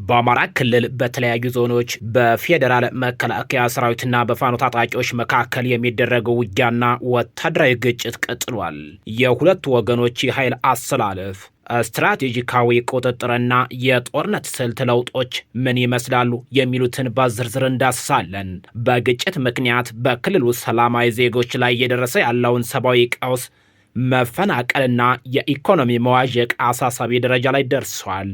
በአማራ ክልል በተለያዩ ዞኖች በፌዴራል መከላከያ ሰራዊትና በፋኖ ታጣቂዎች መካከል የሚደረገው ውጊያና ወታደራዊ ግጭት ቀጥሏል። የሁለቱ ወገኖች የኃይል አሰላለፍ፣ ስትራቴጂካዊ ቁጥጥርና የጦርነት ስልት ለውጦች ምን ይመስላሉ የሚሉትን በዝርዝር እንዳስሳለን። በግጭት ምክንያት በክልሉ ሰላማዊ ዜጎች ላይ እየደረሰ ያለውን ሰብአዊ ቀውስ፣ መፈናቀልና የኢኮኖሚ መዋዠቅ አሳሳቢ ደረጃ ላይ ደርሷል።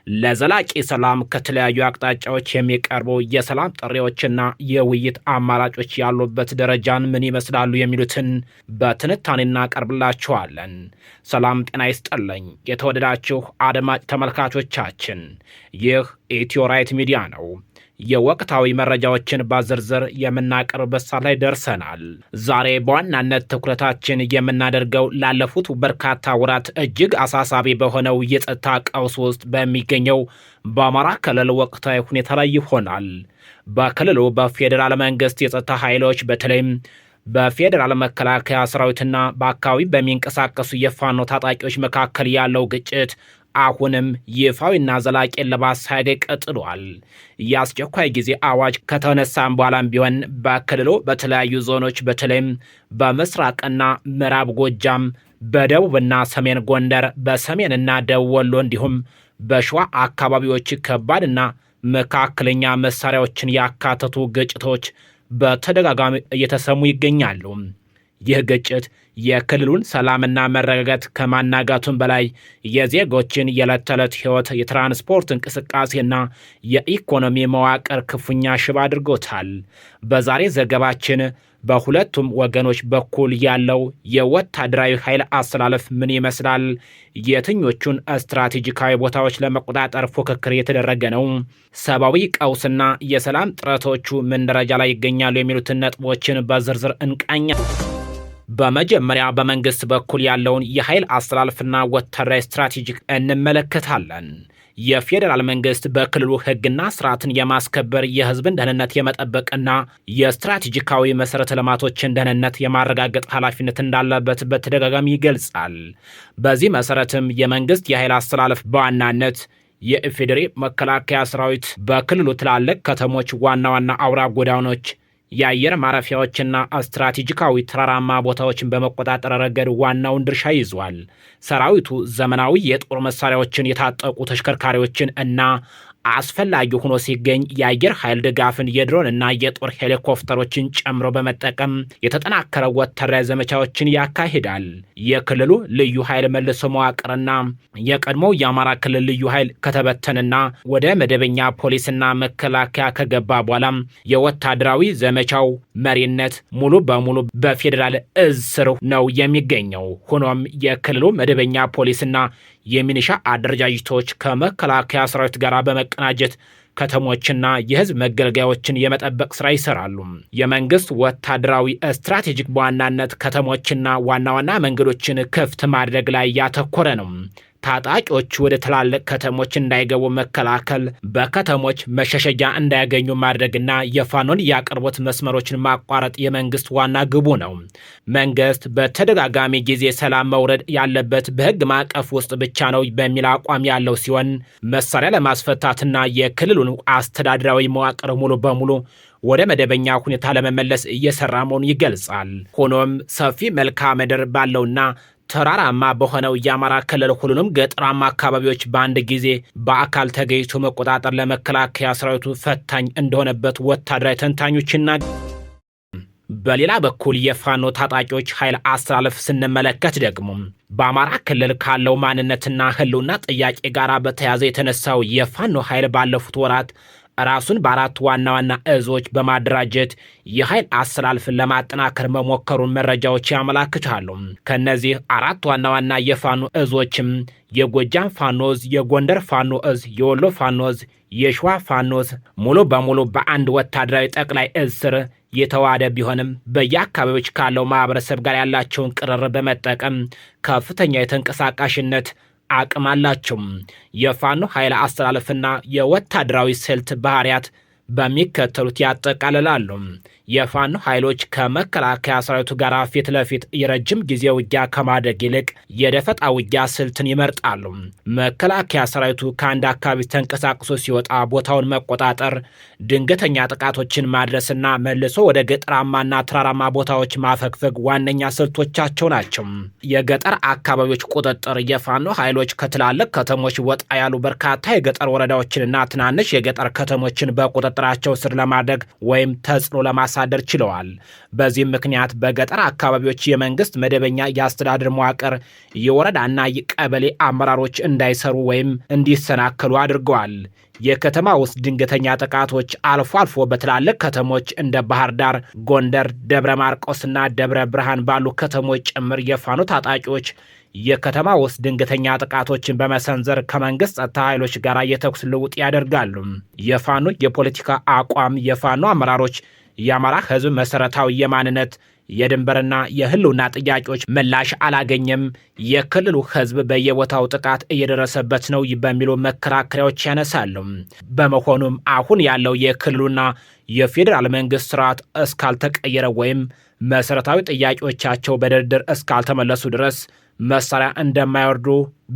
ለዘላቂ ሰላም ከተለያዩ አቅጣጫዎች የሚቀርቡ የሰላም ጥሪዎችና የውይይት አማራጮች ያሉበት ደረጃን ምን ይመስላሉ የሚሉትን በትንታኔ እናቀርብላችኋለን። ሰላም ጤና ይስጥልኝ። የተወደዳችሁ አድማጭ ተመልካቾቻችን፣ ይህ ኢትዮ ራይት ሚዲያ ነው። የወቅታዊ መረጃዎችን በዝርዝር የምናቀርብበት ሰዓት ላይ ደርሰናል። ዛሬ በዋናነት ትኩረታችን የምናደርገው ላለፉት በርካታ ወራት እጅግ አሳሳቢ በሆነው የጸጥታ ቀውስ ውስጥ በሚገኘው በአማራ ክልል ወቅታዊ ሁኔታ ላይ ይሆናል። በክልሉ በፌዴራል መንግስት የጸጥታ ኃይሎች፣ በተለይም በፌዴራል መከላከያ ሰራዊትና በአካባቢ በሚንቀሳቀሱ የፋኖ ታጣቂዎች መካከል ያለው ግጭት አሁንም ይፋዊና ዘላቂ እልባት ሳያገኝ ቀጥሏል። የአስቸኳይ ጊዜ አዋጅ ከተነሳም በኋላም ቢሆን በክልሉ በተለያዩ ዞኖች፣ በተለይም በምስራቅና ምዕራብ ጎጃም፣ በደቡብና ሰሜን ጎንደር፣ በሰሜንና ደቡብ ወሎ እንዲሁም በሸዋ አካባቢዎች ከባድና መካከለኛ መሳሪያዎችን ያካተቱ ግጭቶች በተደጋጋሚ እየተሰሙ ይገኛሉ። ይህ ግጭት የክልሉን ሰላምና መረጋጋት ከማናጋቱም በላይ የዜጎችን የዕለት ተዕለት ሕይወት፣ የትራንስፖርት እንቅስቃሴና የኢኮኖሚ መዋቅር ክፉኛ ሽባ አድርጎታል። በዛሬ ዘገባችን በሁለቱም ወገኖች በኩል ያለው የወታደራዊ ኃይል አሰላለፍ ምን ይመስላል? የትኞቹን ስትራቴጂካዊ ቦታዎች ለመቆጣጠር ፉክክር እየተደረገ ነው? ሰብአዊ ቀውስና የሰላም ጥረቶቹ ምን ደረጃ ላይ ይገኛሉ? የሚሉትን ነጥቦችን በዝርዝር እንቃኛለን። በመጀመሪያ በመንግስት በኩል ያለውን የኃይል አሰላለፍና ወታደራዊ ስትራቴጂክ እንመለከታለን። የፌዴራል መንግስት በክልሉ ህግና ስርዓትን የማስከበር፣ የህዝብን ደህንነት የመጠበቅና የስትራቴጂካዊ መሰረተ ልማቶችን ደህንነት የማረጋገጥ ኃላፊነት እንዳለበት በተደጋጋሚ ይገልጻል። በዚህ መሰረትም የመንግስት የኃይል አሰላለፍ በዋናነት የኢፌዴሪ መከላከያ ሰራዊት በክልሉ ትላልቅ ከተሞች ዋና ዋና አውራ ጎዳናዎች፣ የአየር ማረፊያዎችና ስትራቴጂካዊ ተራራማ ቦታዎችን በመቆጣጠር ረገድ ዋናውን ድርሻ ይዟል። ሰራዊቱ ዘመናዊ የጦር መሳሪያዎችን፣ የታጠቁ ተሽከርካሪዎችን እና አስፈላጊ ሆኖ ሲገኝ የአየር ኃይል ድጋፍን፣ የድሮን እና የጦር ሄሊኮፕተሮችን ጨምሮ በመጠቀም የተጠናከረ ወታደራዊ ዘመቻዎችን ያካሂዳል። የክልሉ ልዩ ኃይል መልሶ መዋቅርና የቀድሞው የአማራ ክልል ልዩ ኃይል ከተበተንና ወደ መደበኛ ፖሊስና መከላከያ ከገባ በኋላም የወታደራዊ ዘመቻው መሪነት ሙሉ በሙሉ በፌዴራል እዝ ስር ነው የሚገኘው። ሆኖም የክልሉ መደበኛ ፖሊስና የሚኒሻ አደረጃጀቶች ከመከላከያ ሰራዊት ጋር በመቀናጀት ከተሞችና የህዝብ መገልገያዎችን የመጠበቅ ስራ ይሰራሉ። የመንግስት ወታደራዊ ስትራቴጂክ በዋናነት ከተሞችና ዋና ዋና መንገዶችን ክፍት ማድረግ ላይ ያተኮረ ነው። ታጣቂዎች ወደ ትላልቅ ከተሞች እንዳይገቡ መከላከል፣ በከተሞች መሸሸጊያ እንዳያገኙ ማድረግና የፋኖን የአቅርቦት መስመሮችን ማቋረጥ የመንግስት ዋና ግቡ ነው። መንግስት በተደጋጋሚ ጊዜ ሰላም መውረድ ያለበት በህግ ማዕቀፍ ውስጥ ብቻ ነው በሚል አቋም ያለው ሲሆን፣ መሳሪያ ለማስፈታትና የክልሉን አስተዳደራዊ መዋቅር ሙሉ በሙሉ ወደ መደበኛ ሁኔታ ለመመለስ እየሰራ መሆኑን ይገልጻል። ሆኖም ሰፊ መልክዓ ምድር ባለውና ተራራማ በሆነው የአማራ ክልል ሁሉንም ገጠራማ አካባቢዎች በአንድ ጊዜ በአካል ተገኝቶ መቆጣጠር ለመከላከያ ሰራዊቱ ፈታኝ እንደሆነበት ወታደራዊ ተንታኞች ይናገራሉ። በሌላ በኩል የፋኖ ታጣቂዎች ኃይል አሰላለፍ ስንመለከት ደግሞ በአማራ ክልል ካለው ማንነትና ህልውና ጥያቄ ጋር በተያያዘ የተነሳው የፋኖ ኃይል ባለፉት ወራት ራሱን በአራት ዋና ዋና እዞች በማደራጀት የኃይል አሰላልፍን ለማጠናከር መሞከሩን መረጃዎች ያመላክታሉ። ከእነዚህ አራት ዋና ዋና የፋኖ እዞችም የጎጃም ፋኖ እዝ፣ የጎንደር ፋኖ እዝ፣ የወሎ ፋኖ እዝ፣ የሸዋ ፋኖ እዝ ሙሉ በሙሉ በአንድ ወታደራዊ ጠቅላይ እዝ ስር የተዋሃደ ቢሆንም በየአካባቢዎች ካለው ማህበረሰብ ጋር ያላቸውን ቅርርብ በመጠቀም ከፍተኛ የተንቀሳቃሽነት አቅም አላቸው። የፋኖ ኃይል አሰላለፍና የወታደራዊ ስልት ባህሪያት በሚከተሉት ያጠቃልላሉ። የፋኖ ኃይሎች ከመከላከያ ሰራዊቱ ጋር ፊት ለፊት የረጅም ጊዜ ውጊያ ከማድረግ ይልቅ የደፈጣ ውጊያ ስልትን ይመርጣሉ። መከላከያ ሰራዊቱ ከአንድ አካባቢ ተንቀሳቅሶ ሲወጣ ቦታውን መቆጣጠር፣ ድንገተኛ ጥቃቶችን ማድረስና መልሶ ወደ ገጠራማና ተራራማ ቦታዎች ማፈግፈግ ዋነኛ ስልቶቻቸው ናቸው። የገጠር አካባቢዎች ቁጥጥር የፋኖ ኃይሎች ከትላልቅ ከተሞች ወጣ ያሉ በርካታ የገጠር ወረዳዎችንና ትናንሽ የገጠር ከተሞችን በቁጥጥራቸው ስር ለማድረግ ወይም ተጽዕኖ ለማሳደር ችለዋል። በዚህም ምክንያት በገጠር አካባቢዎች የመንግስት መደበኛ የአስተዳደር መዋቅር የወረዳና የቀበሌ አመራሮች እንዳይሰሩ ወይም እንዲሰናከሉ አድርገዋል። የከተማ ውስጥ ድንገተኛ ጥቃቶች አልፎ አልፎ በትላልቅ ከተሞች እንደ ባህር ዳር፣ ጎንደር፣ ደብረ ማርቆስና ደብረ ብርሃን ባሉ ከተሞች ጭምር የፋኖ ታጣቂዎች የከተማ ውስጥ ድንገተኛ ጥቃቶችን በመሰንዘር ከመንግስት ጸጥታ ኃይሎች ጋር የተኩስ ልውጥ ያደርጋሉ። የፋኖ የፖለቲካ አቋም የፋኖ አመራሮች የአማራ ሕዝብ መሰረታዊ የማንነት የድንበርና የህልውና ጥያቄዎች ምላሽ አላገኘም፣ የክልሉ ህዝብ በየቦታው ጥቃት እየደረሰበት ነው በሚሉ መከራከሪያዎች ያነሳሉ። በመሆኑም አሁን ያለው የክልሉና የፌዴራል መንግስት ስርዓት እስካልተቀየረ ወይም መሰረታዊ ጥያቄዎቻቸው በድርድር እስካልተመለሱ ድረስ መሳሪያ እንደማይወርዱ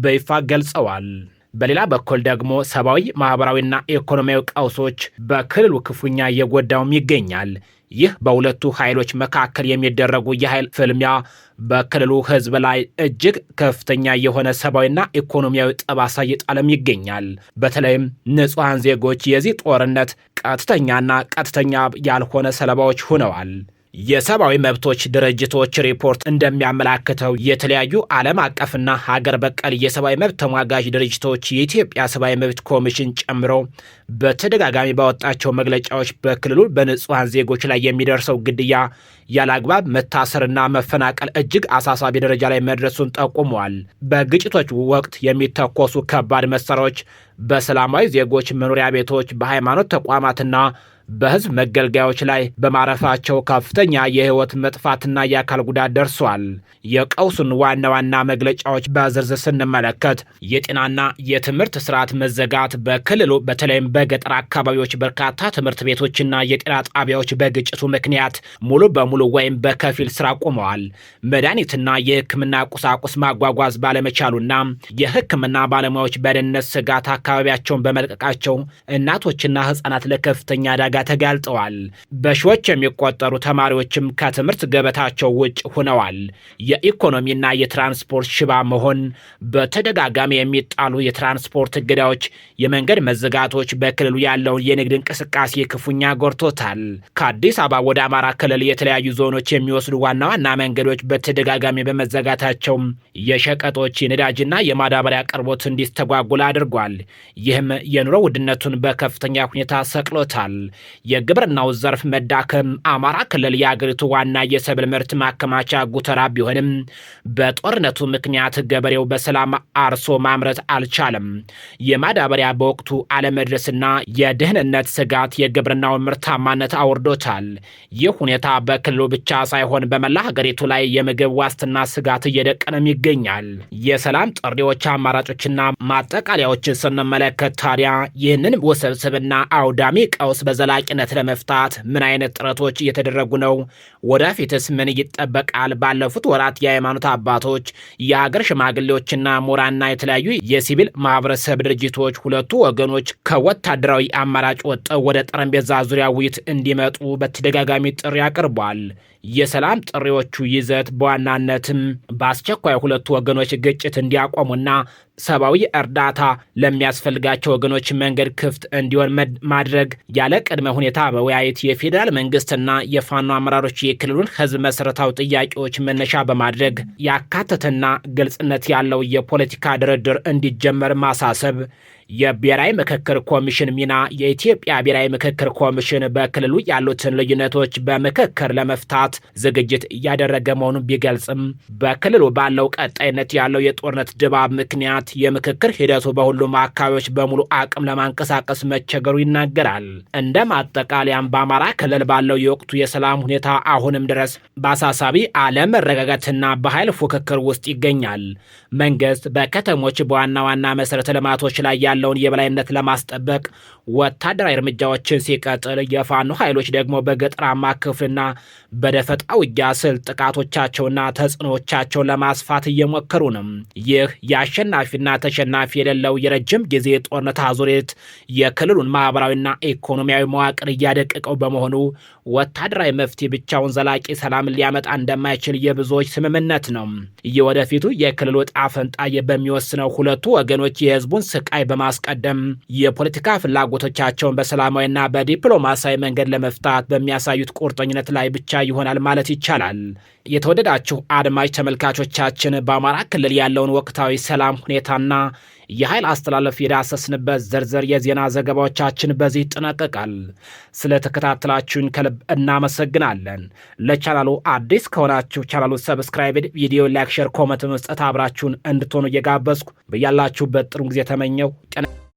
በይፋ ገልጸዋል። በሌላ በኩል ደግሞ ሰብአዊ፣ ማህበራዊና ኢኮኖሚያዊ ቀውሶች በክልሉ ክፉኛ እየጎዳውም ይገኛል። ይህ በሁለቱ ኃይሎች መካከል የሚደረጉ የኃይል ፍልሚያ በክልሉ ህዝብ ላይ እጅግ ከፍተኛ የሆነ ሰብአዊና ኢኮኖሚያዊ ጠባሳ እየጣለም ይገኛል። በተለይም ንጹሐን ዜጎች የዚህ ጦርነት ቀጥተኛና ቀጥተኛ ያልሆነ ሰለባዎች ሆነዋል። የሰብአዊ መብቶች ድርጅቶች ሪፖርት እንደሚያመላክተው የተለያዩ ዓለም አቀፍና ሀገር በቀል የሰብአዊ መብት ተሟጋች ድርጅቶች የኢትዮጵያ ሰብአዊ መብት ኮሚሽን ጨምሮ በተደጋጋሚ ባወጣቸው መግለጫዎች በክልሉ በንጹሐን ዜጎች ላይ የሚደርሰው ግድያ፣ ያለአግባብ መታሰርና መፈናቀል እጅግ አሳሳቢ ደረጃ ላይ መድረሱን ጠቁመዋል። በግጭቶች ወቅት የሚተኮሱ ከባድ መሳሪያዎች በሰላማዊ ዜጎች መኖሪያ ቤቶች፣ በሃይማኖት ተቋማትና በህዝብ መገልገያዎች ላይ በማረፋቸው ከፍተኛ የህይወት መጥፋትና የአካል ጉዳት ደርሷል። የቀውሱን ዋና ዋና መግለጫዎች በዝርዝር ስንመለከት የጤናና የትምህርት ስርዓት መዘጋት በክልሉ በተለይም በገጠር አካባቢዎች በርካታ ትምህርት ቤቶችና የጤና ጣቢያዎች በግጭቱ ምክንያት ሙሉ በሙሉ ወይም በከፊል ስራ ቆመዋል። መድኃኒትና የህክምና ቁሳቁስ ማጓጓዝ ባለመቻሉና የህክምና ባለሙያዎች በደህንነት ስጋት አካባቢያቸውን በመልቀቃቸው እናቶችና ህጻናት ለከፍተኛ አደጋ ተጋልጠዋል። በሺዎች የሚቆጠሩ ተማሪዎችም ከትምህርት ገበታቸው ውጭ ሆነዋል። የኢኮኖሚና የትራንስፖርት ሽባ መሆን፣ በተደጋጋሚ የሚጣሉ የትራንስፖርት እገዳዎች፣ የመንገድ መዘጋቶች በክልሉ ያለውን የንግድ እንቅስቃሴ ክፉኛ ጎድቶታል። ከአዲስ አበባ ወደ አማራ ክልል የተለያዩ ዞኖች የሚወስዱ ዋና ዋና መንገዶች በተደጋጋሚ በመዘጋታቸው የሸቀጦች የነዳጅና የማዳበሪያ አቅርቦት እንዲስተጓጉል አድርጓል። ይህም የኑሮ ውድነቱን በከፍተኛ ሁኔታ ሰቅሎታል። የግብርናው ዘርፍ መዳከም አማራ ክልል የአገሪቱ ዋና የሰብል ምርት ማከማቻ ጉተራ ቢሆንም በጦርነቱ ምክንያት ገበሬው በሰላም አርሶ ማምረት አልቻለም። የማዳበሪያ በወቅቱ አለመድረስና የደህንነት ስጋት የግብርናውን ምርታማነት አውርዶታል። ይህ ሁኔታ በክልሉ ብቻ ሳይሆን በመላ ሀገሪቱ ላይ የምግብ ዋስትና ስጋት እየደቀነም ይገኛል። የሰላም ጥሪዎች፣ አማራጮችና ማጠቃለያዎችን ስንመለከት ታዲያ ይህንን ውስብስብና አውዳሚ ቀውስ በዘላቂነት ለመፍታት ምን አይነት ጥረቶች እየተደረጉ ነው? ወደፊትስ ምን ይጠበቃል? ባለፉት ወራት የሃይማኖት አባቶች፣ የሀገር ሽማግሌዎችና ምሁራንና የተለያዩ የሲቪል ማህበረሰብ ድርጅቶች ሁለቱ ወገኖች ከወታደራዊ አማራጭ ወጥተው ወደ ጠረጴዛ ዙሪያ ውይይት እንዲመጡ በተደጋጋሚ ጥሪ አቅርቧል። የሰላም ጥሪዎቹ ይዘት በዋናነትም በአስቸኳይ ሁለቱ ወገኖች ግጭት እንዲያቆሙና ሰብአዊ እርዳታ ለሚያስፈልጋቸው ወገኖች መንገድ ክፍት እንዲሆን ማድረግ፣ ያለ ቅድመ ሁኔታ መወያየት፣ የፌዴራል መንግስትና የፋኖ አመራሮች የክልሉን ሕዝብ መሰረታዊ ጥያቄዎች መነሻ በማድረግ ያካተተና ግልጽነት ያለው የፖለቲካ ድርድር እንዲጀመር ማሳሰብ፣ የብሔራዊ ምክክር ኮሚሽን ሚና የኢትዮጵያ ብሔራዊ ምክክር ኮሚሽን በክልሉ ያሉትን ልዩነቶች በምክክር ለመፍታት ዝግጅት እያደረገ መሆኑን ቢገልጽም በክልሉ ባለው ቀጣይነት ያለው የጦርነት ድባብ ምክንያት የምክክር ሂደቱ በሁሉም አካባቢዎች በሙሉ አቅም ለማንቀሳቀስ መቸገሩ ይናገራል። እንደ ማጠቃለያም በአማራ ክልል ባለው የወቅቱ የሰላም ሁኔታ አሁንም ድረስ በአሳሳቢ አለመረጋጋትና በኃይል ፉክክር ውስጥ ይገኛል። መንግስት በከተሞች በዋና ዋና መሰረተ ልማቶች ላይ ያለውን የበላይነት ለማስጠበቅ ወታደራዊ እርምጃዎችን ሲቀጥል፣ የፋኖ ኃይሎች ደግሞ በገጠራማ ክፍልና በደፈጣ ውጊያ ስልት ጥቃቶቻቸውና ተጽዕኖቻቸውን ለማስፋት እየሞከሩ ነው። ይህ የአሸናፊና ተሸናፊ የሌለው የረጅም ጊዜ ጦርነት አዙሪት የክልሉን ማህበራዊና ኢኮኖሚያዊ መዋቅር እያደቀቀው በመሆኑ ወታደራዊ መፍትሄ ብቻውን ዘላቂ ሰላም ሊያመጣ እንደማይችል የብዙዎች ስምምነት ነው። የወደፊቱ የክልሉ ዕጣ ፈንታ በሚወስነው ሁለቱ ወገኖች የህዝቡን ስቃይ በማስቀደም የፖለቲካ ፍላጎቶቻቸውን በሰላማዊና በዲፕሎማሲያዊ መንገድ ለመፍታት በሚያሳዩት ቁርጠኝነት ላይ ብቻ ይሆናል ማለት ይቻላል። የተወደዳችሁ አድማጭ ተመልካቾቻችን፣ በአማራ ክልል ያለውን ወቅታዊ ሰላም ሁኔታና የኃይል አስተላለፍ የዳሰስንበት ዝርዝር የዜና ዘገባዎቻችን በዚህ ይጠናቀቃል። ስለተከታተላችሁን ከልብ እናመሰግናለን። ለቻናሉ አዲስ ከሆናችሁ ቻናሉ subscribe፣ ቪዲዮ like፣ share፣ comment በመስጠት አብራችሁን እንድትሆኑ እየጋበዝኩ በያላችሁበት ጥሩ ጊዜ ተመኘሁ። ጤና